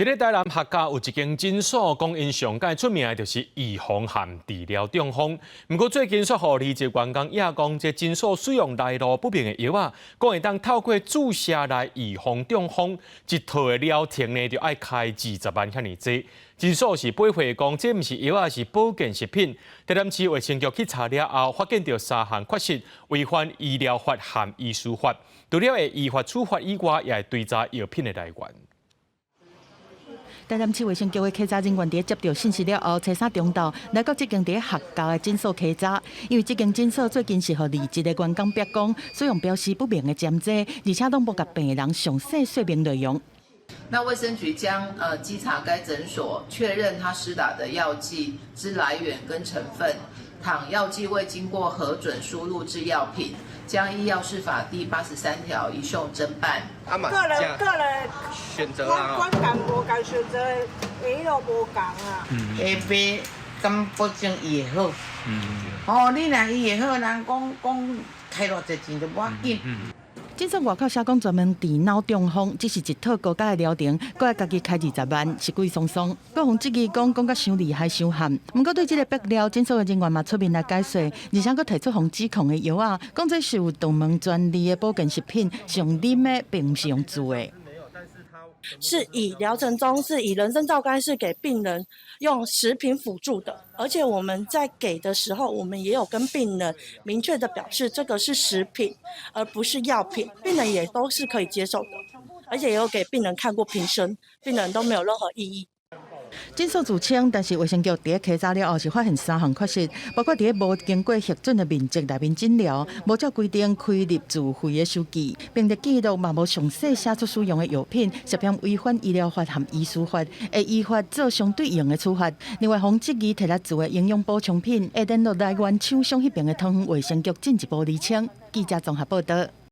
佇咧台南學甲有一間診所，講𪜶上蓋出名的就是預防和治療中風。毋過最近煞予離職員工也講，這診所使用來路不明的藥仔，講會當透過注射來預防中風，一套的療程呢就愛開20萬遐爾濟。診所是駁回講，這毋是藥仔，是保健食品。台南市衛生局去查了後，發現著三項缺失，違反醫療法和醫師法。除了會依法處罰以外，也會追查藥品的來源。台南市衛生局的稽查人員佇接著信息了後，初三中晝來到這間佇學校的診所稽查，因為這間診所最近是予離職的員工逼供，使用標示不明的針劑，而且攏無共病人詳細說明內容。那衛生局將稽查該診所，確認他施打的藥劑之來源跟成分，倘藥劑未經過核准輸入之藥品，將依藥事法第83條移送偵辦。個人選擇啊，觀感無仝，選擇的彼無仝啊。下病敢保證伊會好？哦，你若伊會好，人講講開偌濟錢都無要緊。診所外口寫講專門治腦中風，只是一套高價的療程，閣愛家己開二十萬，是貴桑桑。閣予質疑講講甲傷厲害、傷悍。毋過對這個爆料，診所的人員嘛出面來解說，而且閣提出予指控的藥仔，講這是有獨門專利的保健食品，是用啉的，並毋是用注的。是以療程中是以人參皂苷是給病人用食品輔助的，而且我們在給的時候，我們也有跟病人明確的表示這個是食品，而不是藥品，病人也都是可以接受的，而且也有給病人看過瓶身，病人都沒有任何異議。診所自稱，但是衛生局佇咧稽查了後是發現三項缺失，包括佇咧無經過核准的面積內面診療，無照規定開立自費的收據，病歷記錄嘛無詳細寫出使用的藥品，涉嫌違反醫療法和醫師法，會依法做相對應的處罰。另外，予質疑提來做的營養補充品，會聯絡來源廠商彼邊的桃園衛生局進一步釐清。記者綜合報道。